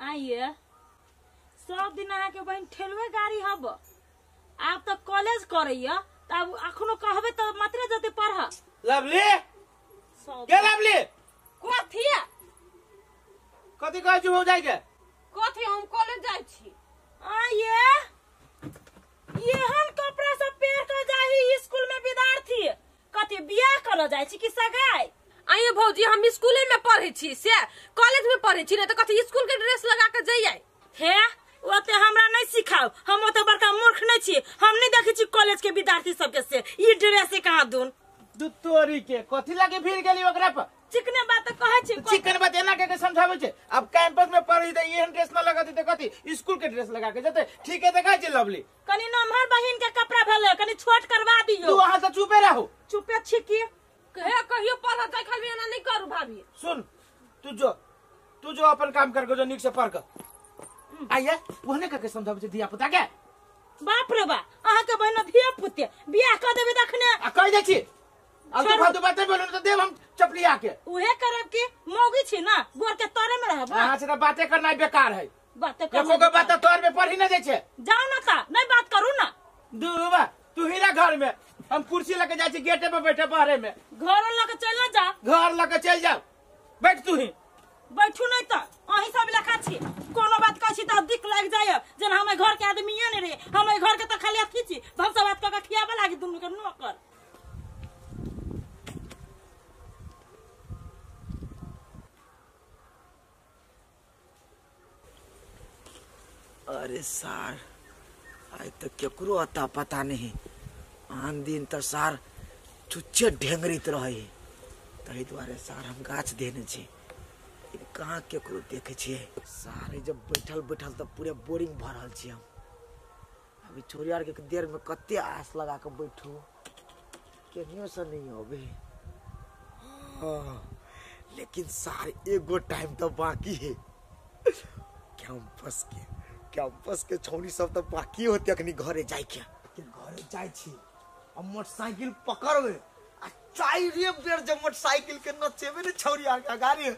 आइए सब दिन अहाँ के बहन ठेलुए गाड़ी हब, आब तो कॉलेज करैया त अब अखनो कहबे त मात्र जते पढ़। लवली के लवली कथी कथी कहै छी हो जाय के कथी? हम कॉलेज जाय छी। आइए एहन कपड़ा सब पहिर के जाही स्कूल में विद्यार्थी कथी बियाह कर जाय छी कि सगाई? आइए भौजी हम स्कूले में पढ़े छी से कॉलेज में पढ़े छी, नहीं तो कथी स्कूल के ड्रेस लगा के जइयै। हे ओते हमरा नहीं सिखाओ, हम ओते बड़का मूर्ख नहीं छी, हम नहीं देखे छी कॉलेज के विद्यार्थी सबके से ई ड्रेस कहाँ दून। दू तोरी के कथी लागे भीड़ गेली ओकरा पर? चिकने बात कहै छी, चिकन बात एना के के समझाबै छै। अब कैंपस में पढ़ी त एहन ड्रेस न लगाती त कथी स्कूल के ड्रेस लगा के जते? ठीक है देखै छी लवली कनी नमहर बहिन के कपड़ा भेलै कनी छोट करवा दियो। तू वहां से चुपे रहू। चुपे छी की कहे कहियो पढ़ जाय खाली एना नहीं करू भाभी। सुन तू जो अपन काम कर के जो नीक से पढ़ के आइए ओहने के समझाबै छै धिया पुता के। बाप रे बा अहाँ के बहिन धिया पुते बियाह क देबे तखने आ कह दै छी। अब तो फालतू बात बोलू तो देव हम चपलिया के उहे करब की मौगी छी ना गोर के तोरे में रहब। अहाँ से बातें करना बेकार है। बातें एको के बात तोर में पढ़ी न जाय छै। जाओ ना ता नहीं बात करू ना। दूबा तू हीरा घर में हम कुर्सी लके जाय छी गेटे पर बैठे बाहरे में। घर लके चल ना जा। घर लके चल जा बैठ तू ही बैठू नहीं त अही सब लेखा छी। कोनो बात कहै छी त दिक लागि जाय जेना हम घर के आदमीए नहीं रहे, हम घर के त खाली अथी छी भनसा बात क के खियाबे लागी दुनू के नौकर। अरे सार आइ त केकरो अता पता नहीं, आन दिन त सार चुच्चे ढेंगरित रहे, तही दुआरे सार हम गाछ देने छी, कहाँ केकरो देखे छियै। सारे जब बैठल बैठल त पूरे बोरिंग भऽ रहल छी हम। अभी छोरी आर के देर में कते आस लगा के बैठू, केनियो से नहीं अबे। लेकिन सार एगो टाइम तो बाकी है, कैंपस के छौनी सब तो बाकी होते अखनी घरे जाय के। घरे जाय छी आ मोटरसाइकिल पकड़बे आ चारिए बेर जब मोटरसाइकिल के नचेबे ने छौरी आर के गाड़ी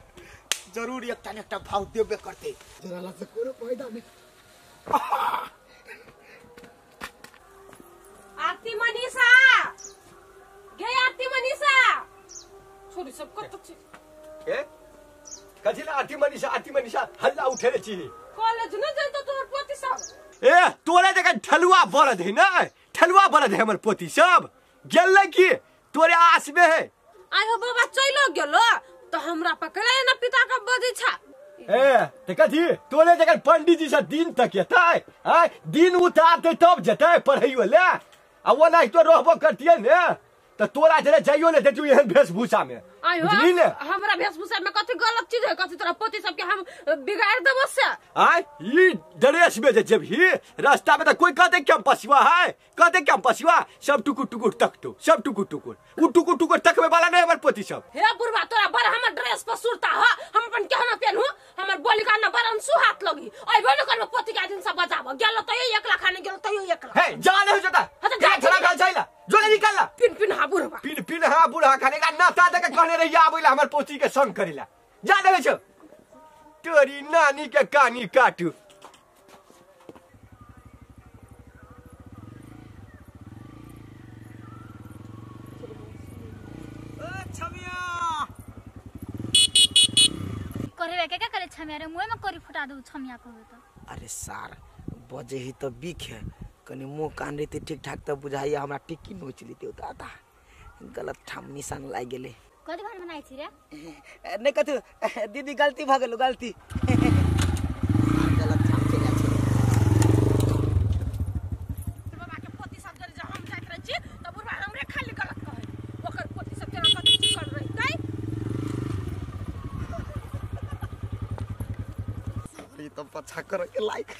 जरूर एकटा ने एकटा भाव देबे करते। जरा से कोनो फायदा नहीं। आरती मनीषा गे आरती मनीषा छोरी सब कत छी ए कथि ला आरती मनीषा हल्ला उठेले छी? कॉलेज न जाय तो तोहर पोती सब ए तोरे जगह ठलुआ बरद है ना, ठलुआ बरद है हमर पोती सब गेल की तोरे आस में है। आयो बाबा चलो गेलो तो हमरा पकड़े ना पिता का बजै छा। ए त कथि तोरे जगह पंडित जी से दिन तक एतै आ दिन उतारते तब जतै पढ़ैयो ले आ ओना तो रहबो करतियै ने त तोरा जरे जाइयो ले देतु एहन वेशभूषा में। बुझली ने हमरा वेशभूषा में कथि गलत चीज है? कथि तोरा पोती सब के हम बिगाड़ देबो से? आय ई ड्रेस में जे जेबही रास्ता में त कोई कहते कैंपसवा है, कहते कैंपसवा सब टुकुर टुकुर तकतो, सब टुकुर टुकुर उ टुकुर टुकुर तकबे वाला नहीं हमर पोती सब। हे बुढ़वा तोरा बड़ हमर ड्रेस पर सुरता ह, हम अपन केहना पेनहु हमर बोलिका न बड़ सुहात लगी। अइबो न करबो पोती के दिन सब बजाबो गेलो तैयो एकला खाने गेलो तैयो एकला। हे जा ले जता जा खड़ा जाइला जोले निकाल ला पिन पिन हा बुढ़वा पिन पिन हा बुढ़ा खाने का नाता दे के कहने रहिया आबैला हमर पोती के संग करेला जा देबे छौ तोरी नानी के कानी काटू। ओ छमिया करे के का करे छमिया रे मुंह में करी फुटा दू छमिया कहबे त। अरे सार बजे ही त बीख है, कनी मुँह कान रहते ठीक ठाक तब बुझाइया हमरा टिक्की नोच लेते दादा गलत ठाम निशान लागि गेलै। कथि भान बनाइ छी रे? नहीं कथु दीदी गलती भ गेलो गलती गलत ठाम चलि जाइ छै। बाबा के पोती सब जरे जे हम जाइत रहै छी त बुढ़वा हमरे खाली गलत कहै, ओकर पोती सब केना कथि चिकन रहितै। ई त पछा करे के लायक।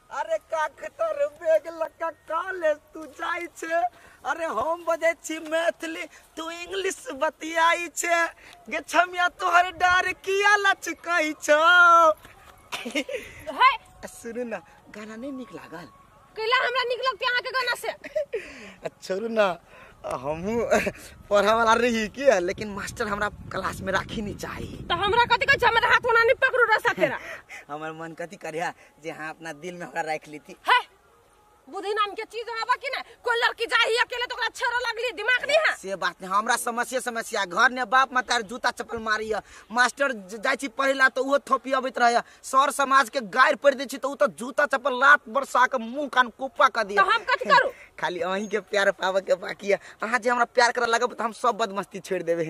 अरे काख तोर बेग लका कॉलेज तू जाय छे, अरे हम बजै छी मैथिली तू इंग्लिश बतियाई छे, गे छमिया तोहर डार किया लचकै छौ। हे सुनू ना गाना नहीं नीक लागल? कैला हमरा नीक लगतै अहाँ के गाना से? छोड़ू ना हमहू पढ़े वाला रही की, लेकिन मास्टर हमरा क्लास में राखी नहीं चाही। तो हमरा कथि कहै छै, हमरा हाथ ओना नहीं पकड़ू रस्सा तेरा। हमर मन कथी करे जे हाँ अपना दिल में हमरा राख लेती। है बुद्धि नाम के चीज आबा कि ना, कोई लड़की जाही अकेले तो ओकरा छेड़ लगली दिमाग नहीं है। से बात नहीं, हमरा समस्या समस्या घर ने बाप मतार जूता चप्पल मारी है, मास्टर जाय छी पढ़ेला तो उहो थोपी अबैत रहे, सर समाज के गारि पड़ दे छी तो उ तो जूता चप्पल लात बरसा के मुंह कान कुप्पा क दिया। तो हम कथी करू? खाली अहीं के प्यार पावे के बाकी है। अहाँ जे हमरा प्यार करे लागब त हम सब बदमस्ती छोड़ देबे।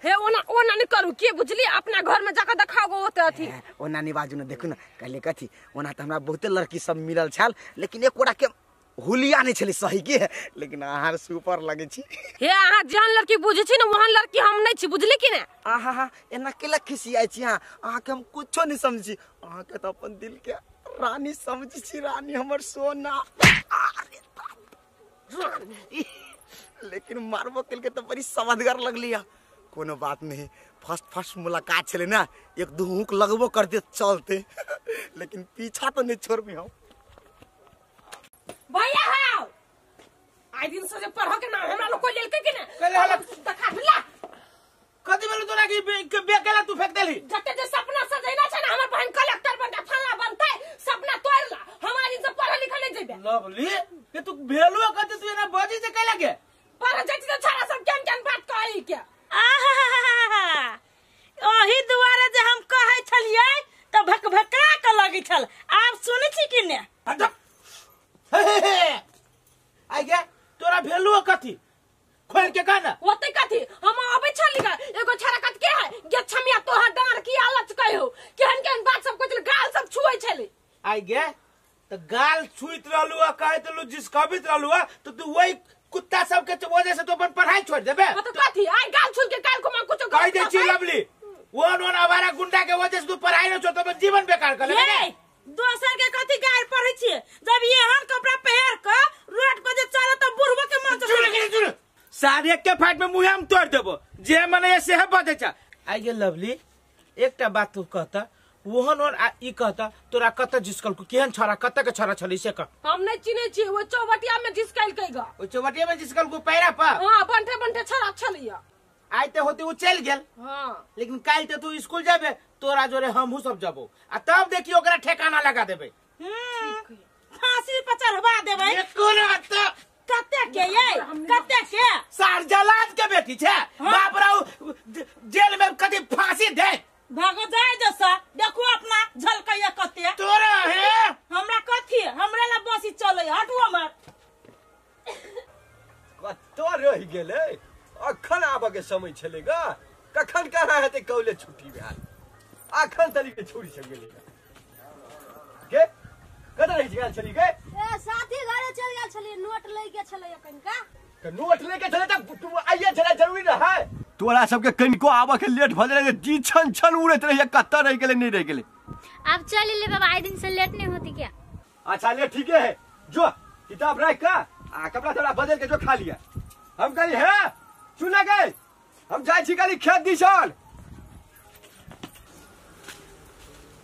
हे ओना ओना नहीं करू के बुझली, अपना घर में जाके देखाओ ओते अथी। ओना नहीं बाजू न देखू न कहले कथी, ओना त हमरा बहुते लड़की सब मिलल छल लेकिन एक गोटा के हुलिया नहीं छली सही के, लेकिन अहाँ सुपर लगे छी। हे अहाँ जहन लड़की बुझै छी न वहन लड़की हम नहीं छी, बुझली कि ने? आहा हा एना केला खिसियाइ छी अहाँ, अहाँ के हम कुछो नहीं समझी, अहाँ के तो अपन दिल के रानी समझी छी, रानी हमर सोना। अरे रानी लेकिन मारबो केल के तो बड़ी समझगर लगली है। कोनो बात नहीं, फर्स्ट फर्स्ट मुलाकात छले ना, एक दू हुक लगबो कर दे चलते, लेकिन पीछा तो नहीं छोड़बी हम। भैया हाउ आई दिन से जे पढ़ के ना हमरा लोग कोई लेलकै कि ने देखा ला कथि भेल तोरा की बेकेला तू फेंक देली? जते जे सपना सजेना छै ना हमर बहन कलेक्टर बनतै फल्ला बनतै सपना तोड़ ला, हम आई दिन से पढ़ लिख नहीं जेबे। लवली के तू भेलुआ कथि, तू एना बजी से कैला के पढ़ जाय छी त छाड़ा सब केन केन बात कहै के। आहा ओही दुआरे जे हम कहै छलियै त भकभका के लगै छल, आब सुनै छी कि ने? आई गे तोरा भेलुआ कथि खोल के कह ना। ओते कथि हम आबै छली गा एगो छड़ा कत के है गे छमिया तोहर डार की आलच कहो केहन केहन बात सब कुछ गाल सब छुए छली। आई गे त गाल छुइत रहलु आ कहैत रहलु जिसकबित रहलु आ तो तू वही कुत्ता सब के वजह से तो अपन पढ़ाई छोड़ देबे। तो कथि आई गाल छुल के काल को मां कुछ कह दे छी लवली, वन वन आवारा गुंडा के वजह से तू पढ़ाई न छोड़ तो अपन जीवन बेकार कर लेबे। दोसर के कथि गार पढ़ै छी जब एहन कपड़ा पहिर के रोड पर जे चले त बुढ़बो के मन चुल सारे के फाट में मुंह हम तोड़ देबो जे मने से है बजै छ। आई गे लवली एकटा बात तू कहता वहन वन आ ई कहता तोरा कत जिसकल को केहन छड़ा कत के छड़ा छली से कह। हम नहीं चिनै छी ओ चौबटिया में जिसकल कइगा, ओ चौबटिया में जिसकल को पैरा पर। हां बंठे बंठे छड़ा छलिया। आई ते होते उ चल गेल। हां लेकिन काल ते तू स्कूल जाबे तोरा जोरे हमहु सब जाबो आ तब देखी ओकरा ठेकाना लगा देबे, फांसी पर चढ़वा देबे। कोनो त कते के ये कते के सार जलाद के बेटी छे बाप राव जेल में कदी फांसी दे भागो जाय जसा। देखो अपना झलकैया कते तोरा हे हमरा कथी हमरा ला बसी चलै हटू हमर कत रहि गेलै। अखन आबऽ के समय छलै गा, कखन कहाँ हेतै कॉलेज छुट्टी भेल, अखन तली के छुट्टी सब गेलै के कत रहि गेल छली गे? ए साथी घरे चल गेल छली, नोट लै के छलै कनिका। त नोट ले के छलै त तू आइए छलै जरूरी रहै। तोरा सबके कनिको आबऽ के लेट भ गेलै जी छन छन उड़ैत रहिए, कत रहि गेलै नहीं रहि गेलै। अब चल ले बाबा, आई दिन से लेट नहीं होती क्या? अच्छा ले ठीक है, जो किताब रख का आ कपड़ा थोड़ा बदल के जो खा लिया। हम कही है सुना गए हम जाय छी खाली खेत दिसन।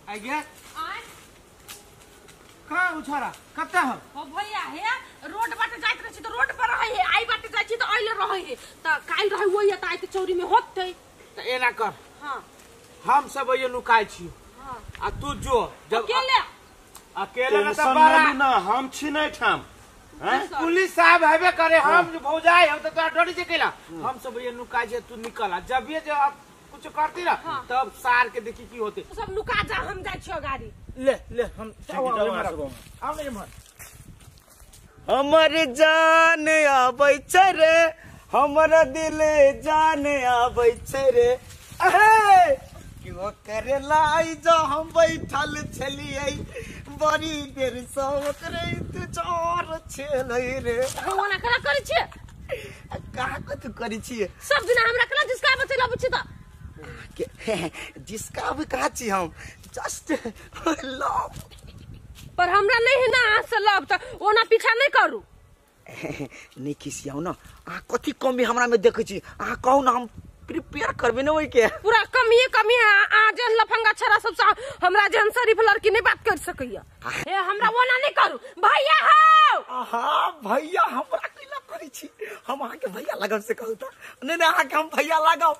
आई गे कहाँ उछारा कत्ता हम? ओ भैया हे रोड बाटे जाइत रहे छी त रोड पर रहे हे, आई बाटे जाय छी त आइले रहे हे, त काइल रहे वही त आई त चौरी में होतै। त एना कर। हां हम सब ये नुकाय छी। हां आ तू जो जब अकेले अकेले न त बारा ना हम छी नै ठाम। पुलिस साहब हेबे करे हम भौजाई हम त तोरा डरी छै केला। हम सब ये नुकाय छी तू निकल आ जब ये जो कुछ करती ना तब सार के देखी की होते। सब नुका जा हम जाय छियो गाड़ी ले ले हम आओ नहीं मर। हमर जान आबै छै रे, हमर दिल जान आबै छै रे, अहे क्यों करे लाई जो हम बैठल छलियै बड़ी देर से ओकरे इंतजार छलै रे। ओना करा करै छियै? कहाँ कथु करै छियै? सब दिन हमरा कला जिसका बचैला बुझी त जिसका भी कहाँ छी हम जस्ट लव पर हमरा नहीं है ना अहाँ से लव त ओना पीछा नहीं करू। नहीं खिसियाउ न, अहाँ कथी कमी हमरा में देखै छी? अहाँ कहू न हम प्रिपेयर करबे न ओइ के। पूरा कमी कमी है, अहाँ जेहन लफंगा छड़ा सब हमरा जेहन शरीफ लड़की नहीं बात कर सकैया। हे हमरा ओना नहीं करू भैया हौ। आहा भैया हमरा कैला करै छी? हम अहाँ के भैया लागब से कहू त नहीं नहीं अहाँ के हम भैया लागब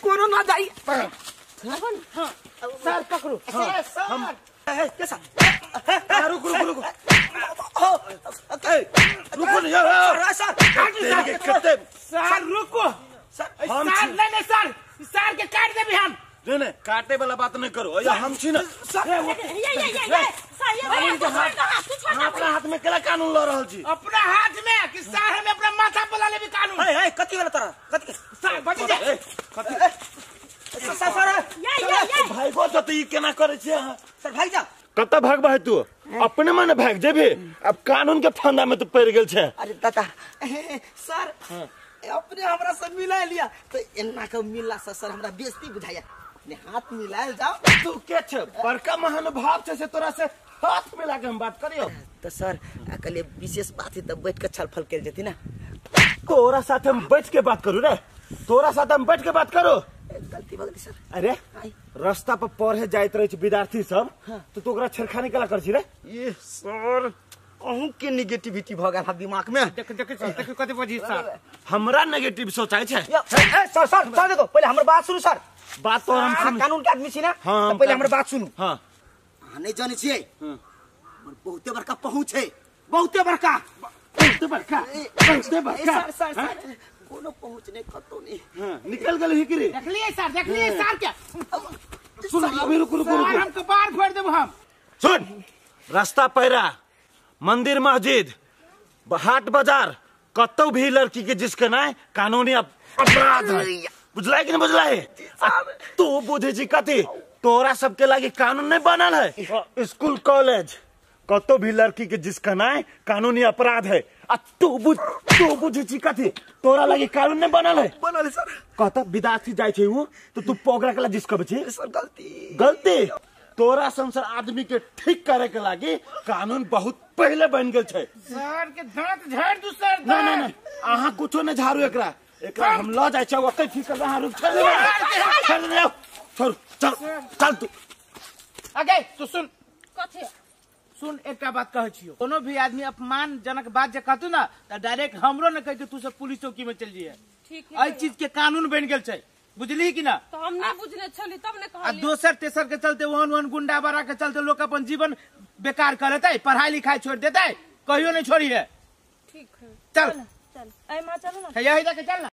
कोनो ना जाई। सर पकड़ू। सर ए कैसा रुक रुक रुक रुको नहीं यार सर सर सर रुको सर सर नहीं नहीं सर सर के काट देबी हम। नहीं नहीं काटे वाला बात नहीं करो या हम छी ना सर ये ये ये ये सर ये अपना हाथ में केला कानून ल रहल छी अपना हाथ में कि सर हम अपना माथा पर ला लेबी कानून। ए ए कथि वाला तोरा कथि सर बच जा कथि सर सर ये ये ये भाई को त ई केना करै छी अहाँ सर भाग जा कत भागबा है तू अपने मन भाग जेबे अब कानून के फंदा में तो पड़ गेल छे। अरे दादा सर अपने हमरा से मिला लिया तो एना के मिलला से सर हमरा बेइज्जती बुझाया अपने हाथ मिलायल जाओ। तू के छे बड़का महानुभाव छे से तोरा से हाथ मिला के हम बात करियो। तो सर अकले विशेष बात है तब बैठ के छलफल कर जेती ना। तोरा साथ हम बैठ के बात करू रे तोरा साथ हम बैठ के बात करू गलती भऽ गेलै सर। अरे रास्ता पर पढ़े जाइत रहे विद्यार्थी सब तो तू ओकरा छेड़खानी केला कर छी रे। ये सर अहूँ के नेगेटिविटी भऽ गेल दिमाग में। देख देख देख कथि बजी सर हमरा नेगेटिव सोचाय छै। ए सर सर सर देखो पहिले हमर बात सुनू सर। बात तो हम कानून के आदमी छी ना तो पहिले हमर बात सुनू। हां अहाँ नहीं जानै छियै हमर बहुते बड़का पहुँच है बहुते बड़का बहुते बड़का बहुते बड़का। सर सर सर कोनो पहुँच नहीं कतौ नहीं। हां निकल गेल ही की रे देखलियै सर देखलियै सर के सुन अभी रुक रुक रुक हम कपार फोड़ देब हम। सुन रास्ता पैरा मंदिर मस्जिद हाट बाजार कतौ भी लड़की के जिसके ना कानूनी अपराध है बुझला कि नहीं बुझला है। तू बुझे छी कथी तोरा सबके लागी कानून नहीं बनल है। स्कूल कॉलेज कतौ भी लड़की के जिसका ना कानूनी अपराध है आ तू बुझे छी कथी तोरा लागी कानून नहीं बनल है। बनल सर कहता विद्यार्थी जाय छै उ तो तू पोगरा के ला जिसकबै छी सर गलती गलती। तोरा संसार आदमी के ठीक करे के लागी कानून बहुत पहले बन गेल छै। सर के दांत झाड़ दू सर। नहीं नहीं नहीं अहाँ कुछो नहीं झाड़ू एकरा एकरा हम ल जाय छै ओतै ठीक कर अहाँ रुक छोड़ दे छोड़ चल चल तू आगे तू सुन कथि सुन एकटा बात कहै छियो कोनो भी आदमी अपमानजनक बात जे कहतू ना त डायरेक्ट हमरो न कह के तू सब पुलिस चौकी में चल जिए। ठीक है एहि चीज के कानून बन गेल छै बुझली कि ना। तो हम नहीं बुझने छली तब ने कहली। आ दोसर तेसर के चलते ओहन ओहन गुंडा बड़ा के चलते लोग अपन जीवन बेकार कर लेतै पढ़ाई लिखाई छोड़ देतै कहियो नहीं छोड़ी है। ठीक है चल चल ए मां चलो ना यही जाके चल ना।